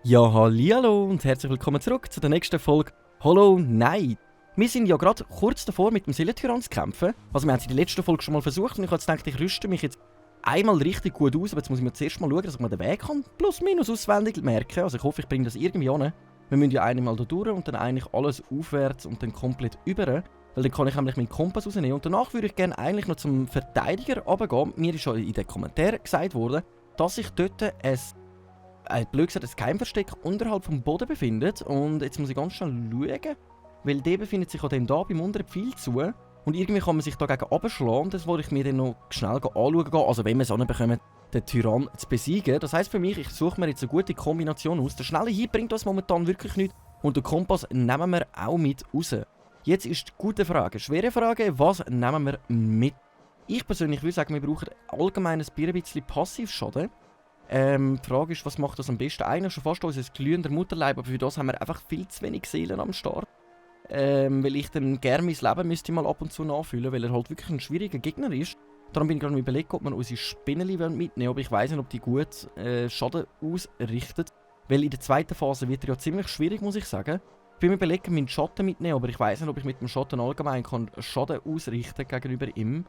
Ja, hallihallo und herzlich willkommen zurück zu der nächsten Folge Hollow Knight. Wir sind ja gerade kurz davor, mit dem Seelentyrann zu kämpfen. Also wir haben es in der letzten Folge schon mal versucht und ich habe jetzt gedacht, ich rüste mich jetzt einmal richtig gut aus, aber jetzt muss ich mir zuerst mal schauen, dass ich mir den Weg kann plus minus auswendig merken. Also ich hoffe, ich bringe das irgendwie an. Wir müssen ja einmal da durch und dann eigentlich alles aufwärts und dann komplett über. Weil dann kann ich nämlich meinen Kompass rausnehmen. Und danach würde ich gerne eigentlich noch zum Verteidiger runtergehen. Mir ist schon in den Kommentaren gesagt worden, dass sich dort blöd gesagt, ein Geheimversteck unterhalb vom Boden befindet. Und jetzt muss ich ganz schnell schauen, weil der befindet sich auch dann da beim unteren Pfeil zu. Und irgendwie kann man sich dagegen abschlagen. Das wollte ich mir dann noch schnell anschauen gehen. Also wenn wir es anbekommen, den Tyrann zu besiegen. Das heisst für mich, ich suche mir jetzt eine gute Kombination aus. Der schnelle Hieb bringt uns momentan wirklich nichts. Und den Kompass nehmen wir auch mit raus. Jetzt ist die gute Frage, schwere Frage, was nehmen wir mit? Ich persönlich würde sagen, wir brauchen allgemein ein bisschen Passivschaden. Die Frage ist, was macht das am besten? Eigentlich schon fast unser glühender Mutterleib, aber für das haben wir einfach viel zu wenig Seelen am Start. Weil ich dann gerne mein Leben müsste mal ab und zu nachfüllen, weil er halt wirklich ein schwieriger Gegner ist. Darum bin ich gerade überlegt, ob wir unsere Spinneli mitnehmen, aber ich weiss nicht, ob die gut Schaden ausrichten. Weil in der zweiten Phase wird er ja ziemlich schwierig, muss ich sagen. Ich bin mir überlegen, meinen Schatten mitnehmen, aber ich weiss nicht, ob ich mit dem Schatten allgemein kann Schaden ausrichten gegenüber ihm.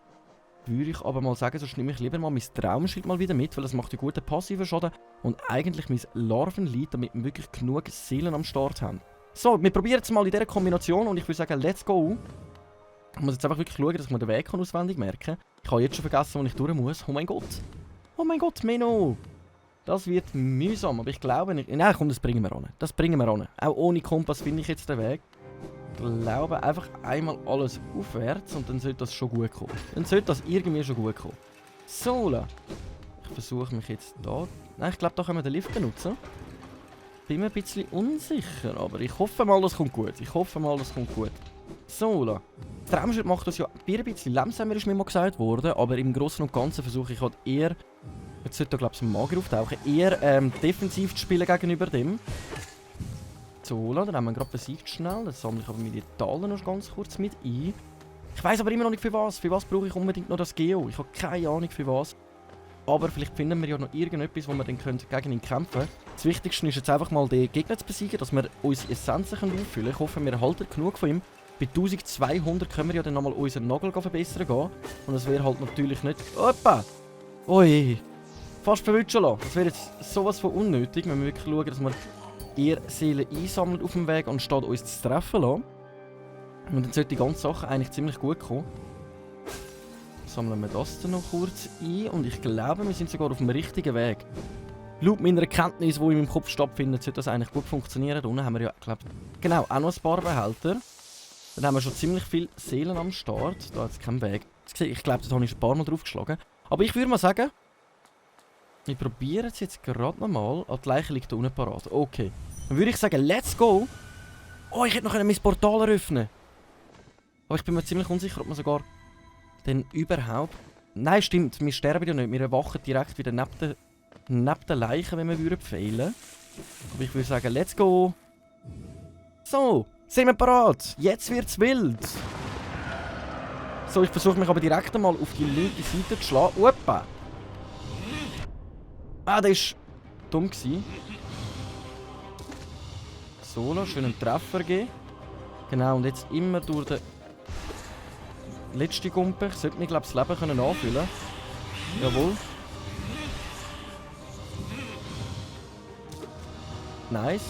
Würde ich aber mal sagen, sonst nehme ich lieber mal mein Traumschild mal wieder mit, weil das macht einen guten passiven Schaden und eigentlich mein Larvenlied, damit wir wirklich genug Seelen am Start haben. So, wir probieren es mal in dieser Kombination und ich würde sagen, let's go. Ich muss jetzt einfach wirklich schauen, dass ich mir den Weg auswendig merken kann. Ich habe jetzt schon vergessen, wo ich durch muss. Oh mein Gott. Oh mein Gott, Menno. Das wird mühsam, aber ich glaube nicht. Nein, komm, das bringen wir an. Das bringen wir an. Auch ohne Kompass finde ich jetzt den Weg. Ich glaube, einfach einmal alles aufwärts und dann sollte das schon gut kommen. Dann sollte das irgendwie schon gut kommen. So, ich versuche mich jetzt da... Nein, ich glaube, da können wir den Lift benutzen. Bin mir ein bisschen unsicher, aber ich hoffe mal, das kommt gut. Ich hoffe mal, das kommt gut. So, das Traumschild macht das ja ein bisschen langsamer, ist mir mal gesagt worden, aber im Großen und Ganzen versuche ich halt eher... Jetzt sollte da, glaube ich, ein Magier auftauchen. Eher defensiv zu spielen gegenüber dem. So, dann haben wir ihn gerade besiegt schnell. Dann sammle ich aber meine Taler noch ganz kurz mit ein. Ich weiss aber immer noch nicht für was. Für was brauche ich unbedingt noch das Geo? Ich habe keine Ahnung für was. Aber vielleicht finden wir ja noch irgendetwas, wo wir dann gegen ihn kämpfen können. Das Wichtigste ist jetzt einfach mal den Gegner zu besiegen, dass wir unsere Essenzen auffüllen können. Ich hoffe, wir erhalten genug von ihm. Bei 1200 können wir ja dann nochmal unseren Nagel verbessern gehen. Und das wäre halt natürlich nicht... Opa! Ui! Fast verwutschen lassen. Das wäre jetzt sowas von unnötig. Wir müssen wirklich schauen, dass wir eher Seelen einsammelt auf dem Weg, anstatt uns zu treffen lassen. Und dann sollte die ganze Sache eigentlich ziemlich gut kommen. Sammeln wir das dann noch kurz ein und ich glaube, wir sind sogar auf dem richtigen Weg. Laut meiner Erkenntnis, die in meinem Kopf stattfindet, sollte das eigentlich gut funktionieren. Da unten haben wir ja, glaube genau, auch noch ein paar Behälter. Dann haben wir schon ziemlich viele Seelen am Start. Da hat es keinen Weg. Ich glaube, da habe ich ein paar Mal drauf geschlagen. Aber ich würde mal sagen, wir probieren es jetzt gerade nochmal. Die Leiche liegt da unten parat. Okay. Dann würde ich sagen, let's go. Oh, ich hätte noch mein Portal öffnen. Aber ich bin mir ziemlich unsicher, ob man sogar dann überhaupt... Nein, stimmt. Wir sterben ja nicht. Wir erwachen direkt wieder neben den Leichen, wenn wir fehlen. Aber ich würde sagen, let's go. So, sind wir parat. Jetzt wird's wild. So, ich versuche mich aber direkt mal auf die linke Seite zu schlagen. Opa. Ah, das war dumm. So, schön einen Treffer geben. Genau, und jetzt immer durch den letzten Gumpe. Ich sollte mir, glaube ich, das Leben können anfüllen. Jawohl. Nice.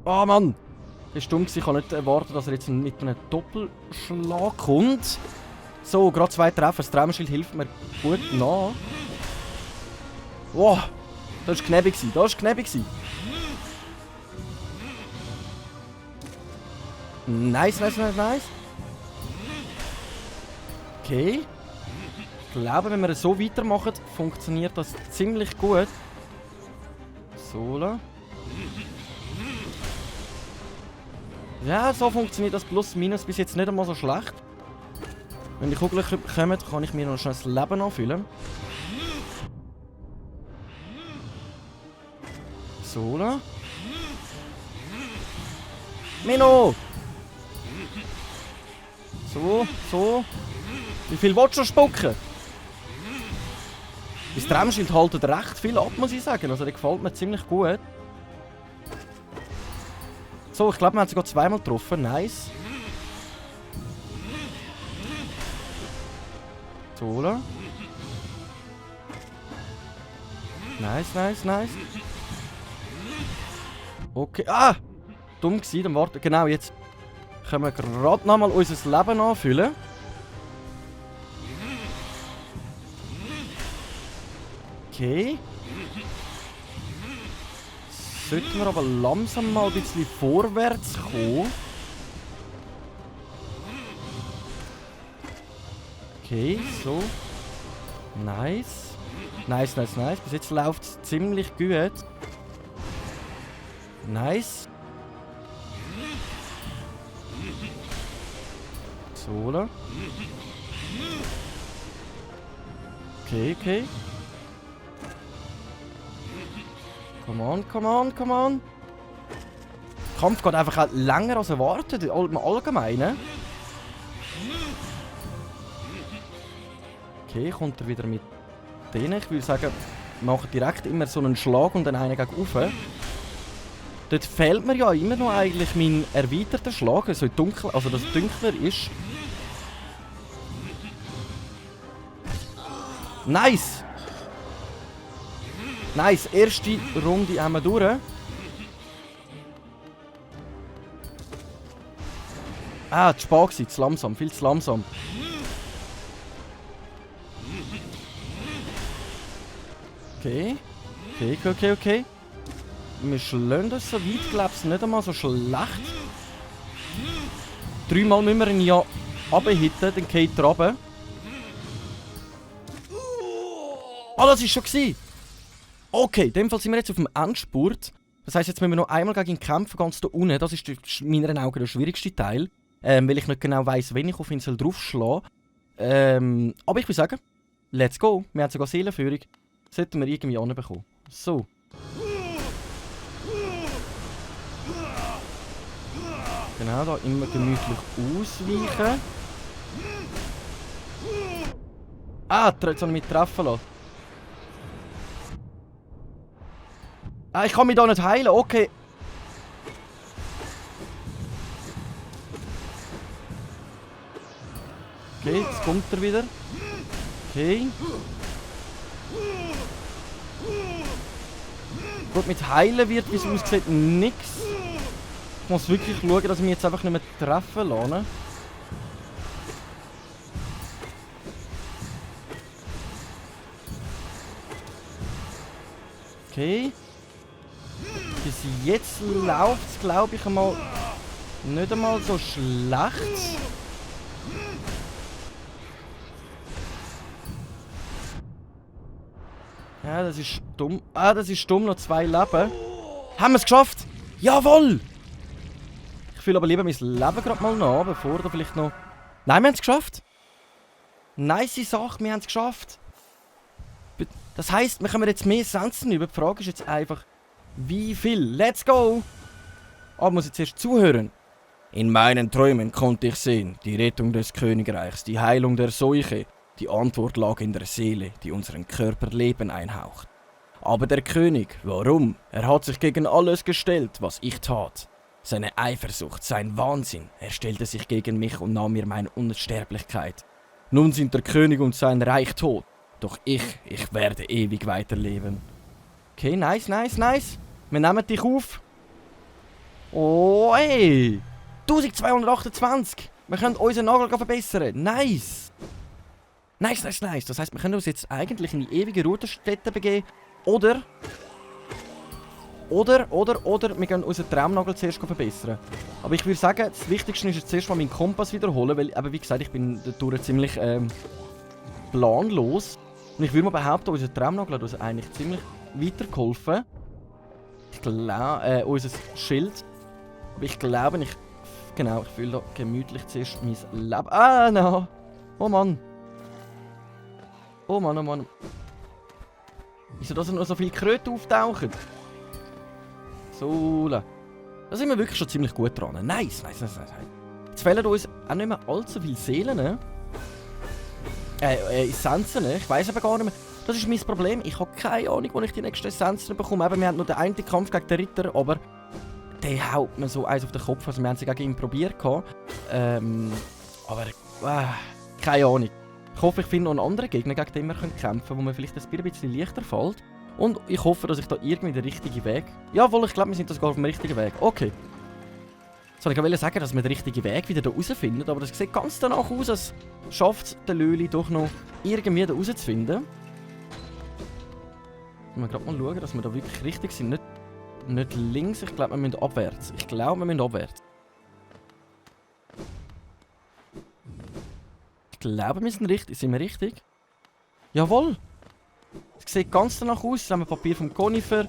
Oh Mann! Das war dumm. Ich kann nicht erwarten, dass er jetzt mit einem Doppelschlag kommt. So, gerade 2 Treffer. Das Traumschild hilft mir gut nach. Wow, das war knapp. Das war knapp. Nice. Okay. Ich glaube, wenn wir es so weitermachen, funktioniert das ziemlich gut. So. Ja, so funktioniert das Plus-Minus bis jetzt nicht einmal so schlecht. Wenn die Kugeln kommen, kann ich mir noch schnell das Leben anfüllen. So. Menno! So, so. Wie viel willst du spucken? Das Tränenschild haltet recht viel ab, muss ich sagen. Also, der gefällt mir ziemlich gut. So, ich glaube, wir haben sogar zweimal getroffen. Nice. So, oder? Nice, nice, nice. Okay. Ah! Dumm gewesen, dann warten. Genau, jetzt können wir gerade nochmal unser Leben anfüllen. Okay. Sollten wir aber langsam mal ein bisschen vorwärts kommen. Okay, so. Nice. Nice, nice, nice. Bis jetzt läuft es ziemlich gut. Nice. So, oder? Okay, okay. Come on, come on, come on. Der Kampf geht einfach halt länger als erwartet, im Allgemeinen. Okay, kommt er wieder mit denen. Ich würde sagen, wir machen direkt immer so einen Schlag und dann einen gegen rauf. Dort fehlt mir ja immer noch eigentlich mein erweiterter Schlag, also dunkel, also dass es dunkler ist. Nice! Nice, erste Runde haben wir durch. Ah, zu spät gewesen, zu langsam, viel zu langsam. Okay. Okay, okay, okay, okay. Wir schlagen uns so weit, glaube ich, nicht einmal so schlecht. 3-mal müssen wir ihn ja runterhitten, dann geht er runter. Ah, das war schon gewesen. Okay, in dem Fall sind wir jetzt auf dem Endspurt. Das heisst, jetzt müssen wir noch einmal gegen ihn kämpfen, ganz da unten. Das ist in meinen Augen der schwierigste Teil. Weil ich nicht genau weiss, wenn ich auf ihn draufschlagen soll. Aber ich würde sagen, let's go. Wir haben sogar Seelenführung. Sollten wir irgendwie anbekommen. So. Genau, da immer gemütlich ausweichen. Ah, jetzt soll ich mich treffen lassen. Ah, ich kann mich da nicht heilen, okay. Okay, jetzt kommt er wieder. Okay. Gut, mit heilen wird, wie es aussieht, nix. Ich muss wirklich schauen, dass ich mich jetzt einfach nicht mehr treffen lasse. Okay. Bis jetzt läuft es, glaube ich, einmal nicht einmal so schlecht. Ja, das ist dumm. Ah, das ist dumm, noch 2 Leben. Haben wir es geschafft? Jawohl! Ich fühle aber lieber mein Leben gerade mal nach, bevor da vielleicht noch... Nein, wir haben es geschafft! Nice Sache, wir haben es geschafft! Das heisst, wir können jetzt mehr Essenzen über. Die Frage ist jetzt einfach, wie viel? Let's go! Aber muss jetzt erst zuhören. In meinen Träumen konnte ich sehen, die Rettung des Königreichs, die Heilung der Seuche. Die Antwort lag in der Seele, die unseren Körper Leben einhaucht. Aber der König, warum? Er hat sich gegen alles gestellt, was ich tat. Seine Eifersucht, sein Wahnsinn, er stellte sich gegen mich und nahm mir meine Unsterblichkeit. Nun sind der König und sein Reich tot, doch ich werde ewig weiterleben. Okay, nice, nice, nice. Wir nehmen dich auf. Oh, ey. 1228. Wir können unseren Nagel verbessern. Nice. Nice, nice, nice. Das heisst, wir können uns jetzt eigentlich in die ewige Ruhestätte begeben. Oder wir können unseren Traumnagel zuerst verbessern. Aber ich würde sagen, das Wichtigste ist jetzt zuerst mal meinen Kompass wiederholen, weil, eben, wie gesagt, ich bin dadurch ziemlich planlos. Und ich würde mal behaupten, unser Traumnagel hat uns eigentlich ziemlich weitergeholfen. Ich glaube, unser Schild. Aber ich glaube, ich fühle da gemütlich zuerst mein Leben. Ah, no. Oh Mann. Oh Mann, oh Mann. Wieso, dass noch so viele Kröte auftauchen? So, Da sind wir wirklich schon ziemlich gut dran. Nice. Jetzt fehlen uns auch nicht mehr allzu viele Seelen. Essenzen. Ich weiss aber gar nicht mehr. Das ist mein Problem. Ich habe keine Ahnung, wo ich die nächsten Essenzen bekomme. Eben, wir haben noch den einen Kampf gegen den Ritter, aber der haut mir so eins auf den Kopf. Also wir haben es gegen ihn probiert. Aber keine Ahnung. Ich hoffe, ich finde noch einen anderen Gegner, gegen den wir kämpfen können, wo mir vielleicht ein bisschen leichter fällt. Und ich hoffe, dass ich da irgendwie den richtigen Weg... Jawohl, ich glaube, wir sind sogar auf dem richtigen Weg. Okay. Soll ich auch sagen, dass wir den richtigen Weg wieder da rausfinden, aber das sieht ganz danach aus, als schafft es der Löli doch noch irgendwie da rauszufinden. Wir gerade mal schauen, dass wir da wirklich richtig sind. Nicht links, ich glaube, wir müssen abwärts. Ich glaube, wir sind richtig. Sind wir richtig? Jawohl! Es sieht ganz danach aus. Jetzt haben wir Papier vom Conifer.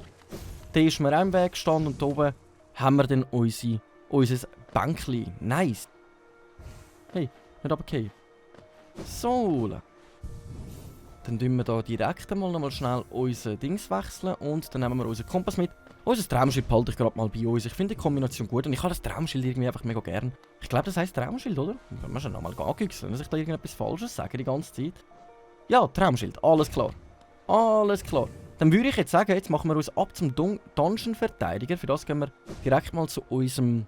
Der ist mir auch im Weg gestanden und da oben haben wir dann unser Bänkchen. Nice! Hey, nicht runterfallen. So. Dann tun wir hier direkt einmal noch mal schnell unser Dings wechseln und dann nehmen wir unseren Kompass mit. Unser Traumschild behalte ich gerade mal bei uns. Ich finde die Kombination gut und ich habe das Traumschild irgendwie einfach mega gern. Ich glaube, das heisst Traumschild, oder? Können wir schon nochmal angüchseln, dass ich da irgendetwas Falsches sage die ganze Zeit. Ja, Traumschild, alles klar. Alles klar. Dann würde ich jetzt sagen, jetzt machen wir uns ab zum Dungeon-Verteidiger. Für das gehen wir direkt mal zu unserem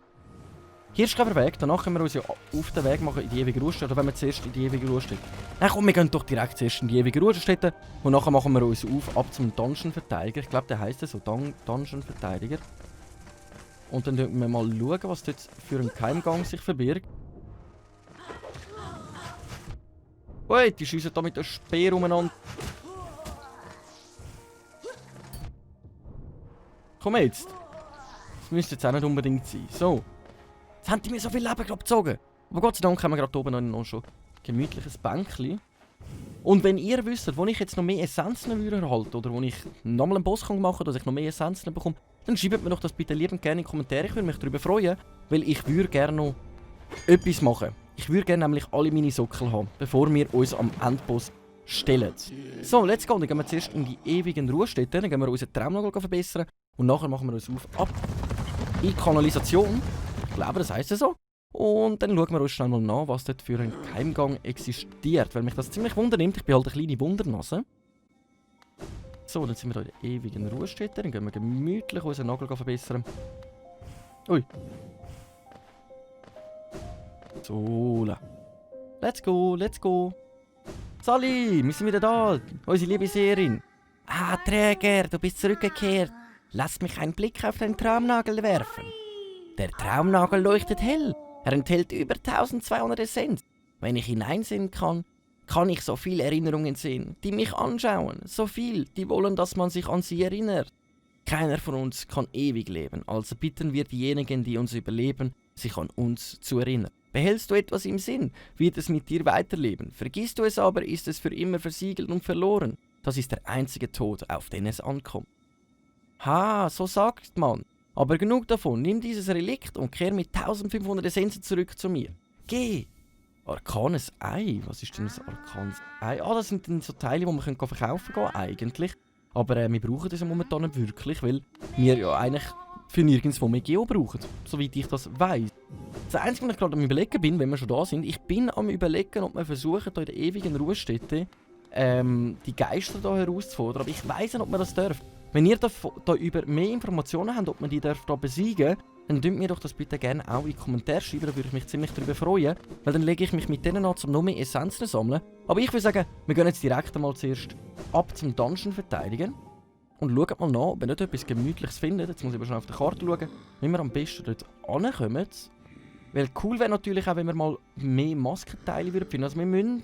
Hirschkäferweg. Danach können wir uns ja auf den Weg machen in die ewige Ruhestätte. Oder wenn wir zuerst in die ewige Ruhestätte... Nein, komm, wir gehen doch direkt zuerst in die ewige Ruhestätte. Und nachher machen wir uns auf ab zum Dungeon-Verteidiger. Ich glaube, der heisst so, Dungeon-Verteidiger. Und dann schauen wir mal schauen, was dort für ein Geheimgang sich verbirgt. Ui, die schiessen da mit der Speer umeinander. Komm jetzt. Das müsste jetzt auch nicht unbedingt sein. So. Jetzt haben die mir so viel Leben gezogen. Aber Gott sei Dank haben wir gerade oben noch schon gemütliches Bänkchen. Und wenn ihr wisst, wo ich jetzt noch mehr Essenzen erhalte oder wo ich nochmal einen Boss machen kann, dass ich noch mehr Essenzen bekomme, dann schreibt mir doch das bitte liebend gerne in die Kommentare. Ich würde mich darüber freuen, weil ich würde gerne noch etwas machen. Ich würde gerne nämlich alle meine Sockel haben, bevor wir uns am Endboss stellen. So, let's go. Dann gehen wir zuerst in die ewigen Ruhestätten. Dann gehen wir unseren Traumnagel verbessern. Und nachher machen wir uns ab in die Kanalisation. Ich glaube, das heisst ja so. Und dann schauen wir uns schnell mal nach, was dort für ein Geheimgang existiert. Weil mich das ziemlich wundernimmt. Ich bin halt eine kleine Wundernase. So, dann sind wir hier in der ewigen Ruhestätte. Dann gehen wir gemütlich unseren Nagel verbessern. Ui. So. Let's go, let's go. Sally, wir sind wieder da. Unsere liebe Seherin. Ah, Träger, du bist zurückgekehrt. Lass mich einen Blick auf deinen Traumnagel werfen. Der Traumnagel leuchtet hell. Er enthält über 1200 Essenz. Wenn ich hineinsehen kann, kann ich so viele Erinnerungen sehen, die mich anschauen. So viel, die wollen, dass man sich an sie erinnert. Keiner von uns kann ewig leben, also bitten wir diejenigen, die uns überleben, sich an uns zu erinnern. Behältst du etwas im Sinn, wird es mit dir weiterleben. Vergisst du es aber, ist es für immer versiegelt und verloren. Das ist der einzige Tod, auf den es ankommt. Ha, so sagt man. Aber genug davon, nimm dieses Relikt und kehr mit 1500 Essenzen zurück zu mir. Geh! Arkanes Ei? Was ist denn ein Arkanes Ei? Ah, das sind dann so Teile, die man verkaufen kann, eigentlich. Aber wir brauchen das momentan nicht wirklich, weil wir ja eigentlich für nirgendwo mehr Geo brauchen, soweit ich das weiss. Das Einzige, was ich gerade am Überlegen bin, wenn wir schon da sind, ich bin am Überlegen, ob wir versuchen, hier in der ewigen Ruhestätte die Geister hier herauszufordern. Aber ich weiss nicht, ob man das darf. Wenn ihr da über mehr Informationen habt, ob man die da besiegen darf, dann dürft mir doch das bitte gerne auch in die Kommentare schreiben, da würde ich mich ziemlich darüber freuen, weil dann lege ich mich mit denen an, um noch mehr Essenzen zu sammeln. Aber ich würde sagen, wir gehen jetzt direkt einmal zuerst ab zum Dungeon verteidigen und schauen mal nach, ob wir nicht etwas Gemütliches finden. Jetzt muss ich aber schon auf der Karte schauen, wie wir am besten dort ankommen. Weil cool wäre natürlich auch, wenn wir mal mehr Maskenteile finden würden. Also wir müssen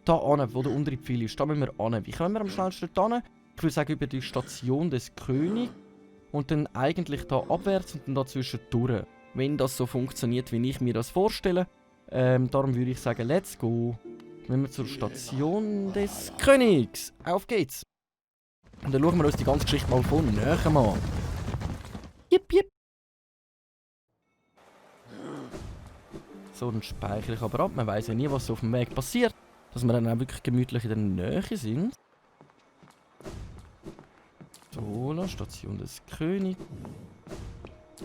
da hin, wo der untere Pfeil ist, da müssen wir hin. Wie kommen wir am schnellsten dort hin? Ich würde sagen über die Station des Königs. Und dann eigentlich da abwärts und dann da zwischendurch. Wenn das so funktioniert, wie ich mir das vorstelle. Darum würde ich sagen, let's go. Wenn wir zur Station des Königs. Auf geht's. Und dann schauen wir uns die ganze Geschichte mal von näher an. Jip, jip. So, dann speichere ich aber ab. Man weiß ja nie, was so auf dem Weg passiert. Dass wir dann auch wirklich gemütlich in der Nähe sind. So, Station des Königs.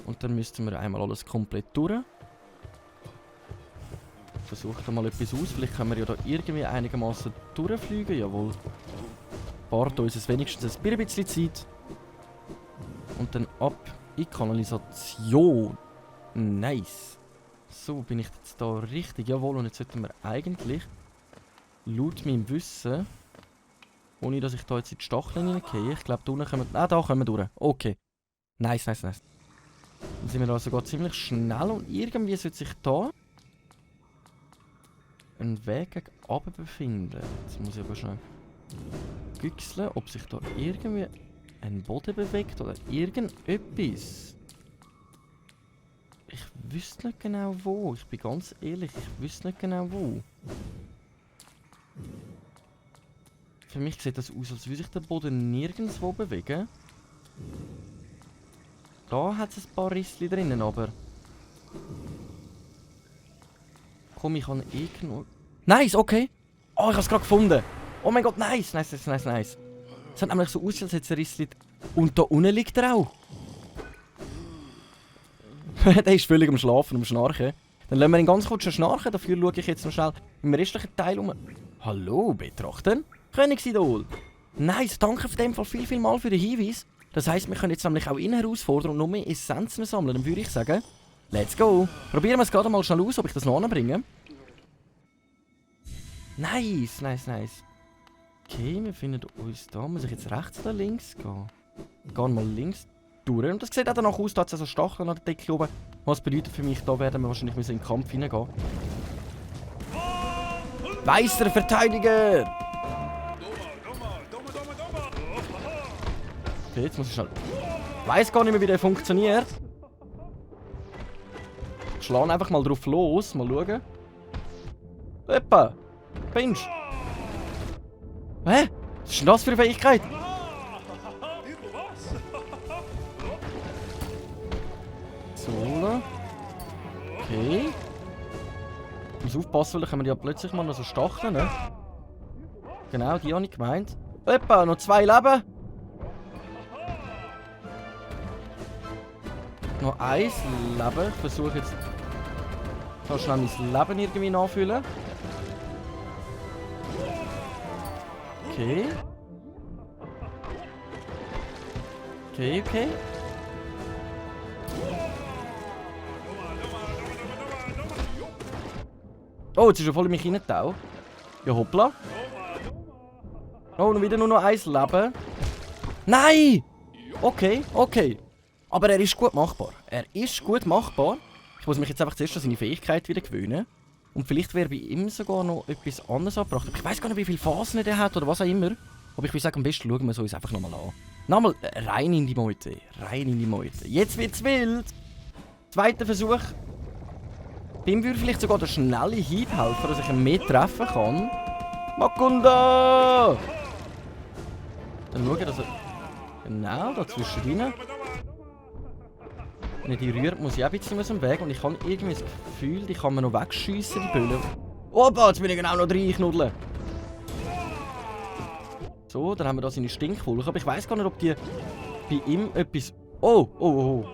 Und dann müssten wir einmal alles komplett durch. Versucht mal etwas aus. Vielleicht können wir ja da irgendwie einigermaßen durchfliegen. Jawohl. Spart uns wenigstens ein bisschen Zeit. Und dann ab in die Kanalisation. Nice. So, bin ich jetzt da richtig? Jawohl, und jetzt sollten wir eigentlich, laut meinem Wissen, ohne dass ich da jetzt in die Stacheln hineingehe, ich glaube, da unten können wir... Ah, da kommen wir durch. Okay. Nice, nice, nice. Dann sind wir da sogar ziemlich schnell und irgendwie sollte sich da ein Weg gegen runter befinden. Jetzt muss ich aber schnell güchseln, ob sich da irgendwie ein Boden bewegt oder irgendetwas. Ich wüsste nicht genau wo. Ich bin ganz ehrlich, ich wüsste nicht genau wo. Für mich sieht das aus, als würde sich der Boden nirgendwo bewegen. Da hat es ein paar Rissli drinnen, aber... Komm, ich kann irgendwo... Nice, okay! Oh, ich habe es gerade gefunden! Oh mein Gott, nice, nice, nice, nice, nice. Es hat nämlich so aus, als hätte es ein Rissli... Und da unten liegt er auch. Der ist völlig am Schlafen, am Schnarchen. Dann lassen wir ihn ganz kurz schnarchen, dafür schaue ich jetzt noch schnell im restlichen Teil um. Hallo, Betrachten? Königsidol! Nice, danke für dem Fall viel mal für den Hinweis. Das heisst, wir können jetzt nämlich auch ihn herausfordern und noch mehr Essenzen sammeln. Dann würde ich sagen, let's go! Probieren wir es gerade mal schnell aus, ob ich das noch anbringe. Nice, nice, nice. Okay, wir finden uns da. Muss ich jetzt rechts oder links gehen? Gehen mal links durch. Und das sieht auch danach aus, da hat es so Stacheln an der Decke oben. Was bedeutet für mich, da werden wir wahrscheinlich in den Kampf hineingehen. Weißer Verteidiger! Okay, jetzt muss ich schnell... Ich weiss gar nicht mehr, wie der funktioniert. Ich schlage einfach mal drauf los. Mal schauen. Epa! Pinch! Hä? Was ist denn das für eine Fähigkeit? So. Okay. Ich muss aufpassen, weil dann kommen ja plötzlich mal noch so Stacheln, ne? Genau, die habe ich gemeint. Epa, noch 2 Leben. Noch 1 Leben. Ich versuche jetzt... Ich kann schnell mein Leben irgendwie nachfüllen. Okay. Okay, okay. Oh, jetzt ist er voll in mich reingetaucht. Ja, hoppla. Oh, und wieder nur noch 1 Leben. Nein! Okay, okay. Aber er ist gut machbar. Er ist gut machbar. Ich muss mich jetzt einfach zuerst an seine Fähigkeit wieder gewöhnen. Und vielleicht wäre bei ihm sogar noch etwas anderes angebracht. Aber ich weiß gar nicht, wie viele Phasen er hat oder was auch immer. Aber ich würde sagen, am besten schauen wir es uns einfach nochmal an. Nochmal rein in die Meute. Rein in die Meute. Jetzt wird's wild. Zweiter Versuch. Bei ihm würde vielleicht sogar der schnelle Hieb helfen, dass ich ihn mehr treffen kann. Makunda! Dann schauen, dass er... Genau, da zwischendrin. Wenn er die rührt, muss ich auch ein bisschen aus dem Weg. Und ich habe irgendwie das Gefühl, die kann man noch wegschiessen, die Bälle. Opa, jetzt bin ich genau noch reinknuddeln. So, dann haben wir da seine Stinkwolke. Aber ich weiß gar nicht, ob die bei ihm etwas... Oh, oh, oh.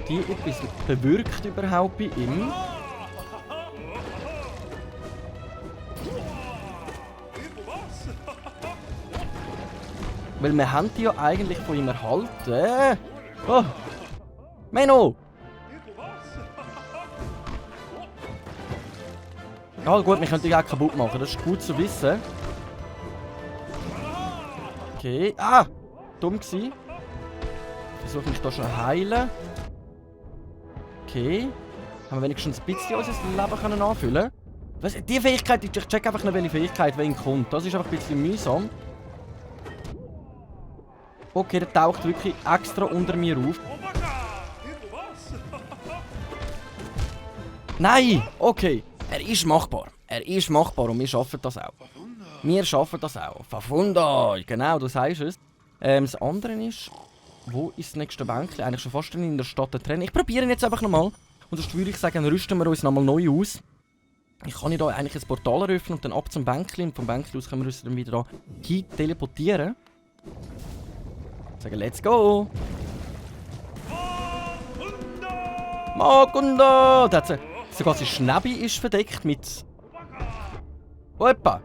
Die etwas bewirkt überhaupt bei ihm. Weil wir haben die ja eigentlich von ihm erhalten. Oh. Menno! Ja gut, wir können die auch kaputt machen, das ist gut zu wissen. Okay. Ah! Dumm gewesen. Versuche mich da schon heilen. Okay. Haben wir wenigstens ein bisschen unser Leben können anfüllen. Was? Die Fähigkeit, ich check einfach nicht, welche Fähigkeit wen kommt. Das ist einfach ein bisschen mühsam. Okay, der taucht wirklich extra unter mir auf. Nein! Okay. Er ist machbar. Er ist machbar und wir schaffen das auch. Wir schaffen das auch. Fafunda! Genau, du sagst es. Das andere ist... Wo ist das nächste Bänkchen? Eigentlich schon fast in der Stadt drin. Ich probiere ihn jetzt einfach nochmal. Und sonst würde ich sagen, rüsten wir uns nochmal neu aus. Ich kann hier eigentlich ein Portal eröffnen und dann ab zum Bänkchen. Und vom Bänkchen aus können wir uns dann wieder hier teleportieren. Sagen, let's go! Magunda! Sogar sein Schnäbi ist verdeckt mit... Opa!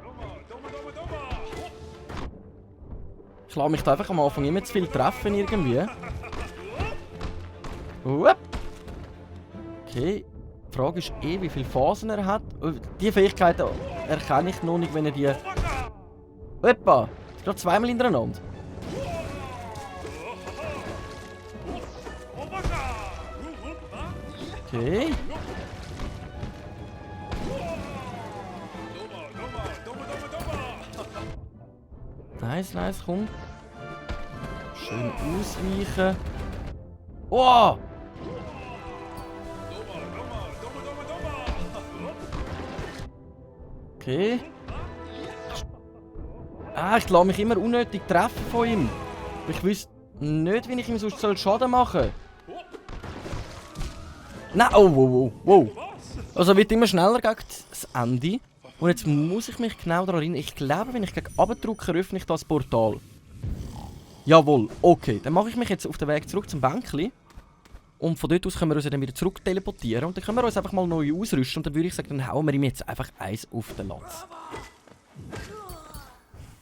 Ich lasse mich da einfach am Anfang immer zu viel treffen irgendwie. Uep. Okay. Die Frage ist wie viele Phasen er hat. Die Fähigkeiten erkenne ich noch nicht, wenn er die... Opa! Ist gerade zweimal hintereinander. Okay. Nice, nice, komm. Schön ausweichen. Oh! Okay. Ich lasse mich immer unnötig treffen von ihm. Ich wüsste nicht, wie ich ihm sonst Schaden machen soll. Nein, oh, wow, wow. Also er wird immer schneller gegen das Ende. Und jetzt muss ich mich genau daran erinnern. Ich glaube, wenn ich gegen runter drücke, öffne ich das Portal. Jawohl, okay. Dann mache ich mich jetzt auf den Weg zurück zum Bänkli. Und von dort aus können wir uns dann wieder zurück teleportieren. Und dann können wir uns einfach mal neu ausrüsten. Und dann würde ich sagen, dann hauen wir ihm jetzt einfach eins auf den Latz.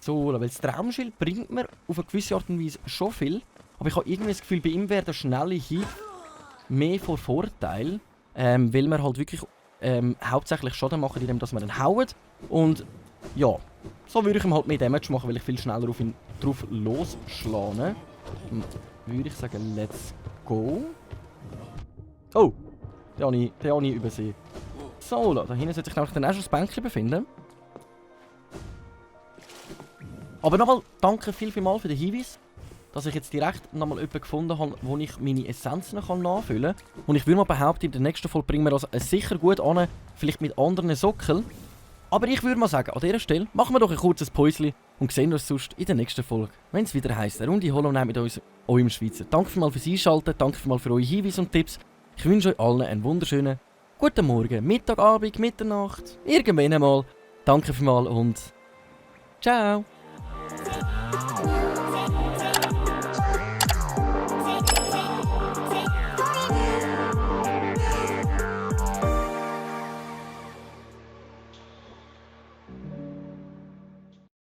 So, weil das Traumschild bringt mir auf eine gewisse Art und Weise schon viel. Aber ich habe irgendwie das Gefühl, bei ihm wäre der schnelle Hieb mehr von Vorteil. Weil wir halt wirklich hauptsächlich Schaden machen, indem dass wir ihn hauen. Und ja, so würde ich ihm halt mehr Damage machen, weil ich viel schneller auf ihn drauf losschlage. Dann würde ich sagen, let's go. Oh, den habe ich übersehen. So, da hinten sollte sich nämlich dann auch schon das Bänkchen befinden. Aber nochmal, danke vielmals für den Hinweis, dass ich jetzt direkt nochmal jemanden gefunden habe, wo ich meine Essenzen nachfüllen kann. Und ich würde mal behaupten, in der nächsten Folge bringen wir das sicher gut an, vielleicht mit anderen Sockeln. Aber ich würde mal sagen, an dieser Stelle machen wir doch ein kurzes Päuschen und sehen uns sonst in der nächsten Folge, wenn es wieder heisst, eine Runde Hollow Knight mit uns, eurem Schweizer. Danke vielmals fürs Einschalten, danke vielmals für eure Hinweise und Tipps. Ich wünsche euch allen einen wunderschönen guten Morgen, Mittag, Abend, Mitternacht, irgendwann einmal. Danke vielmals und ciao!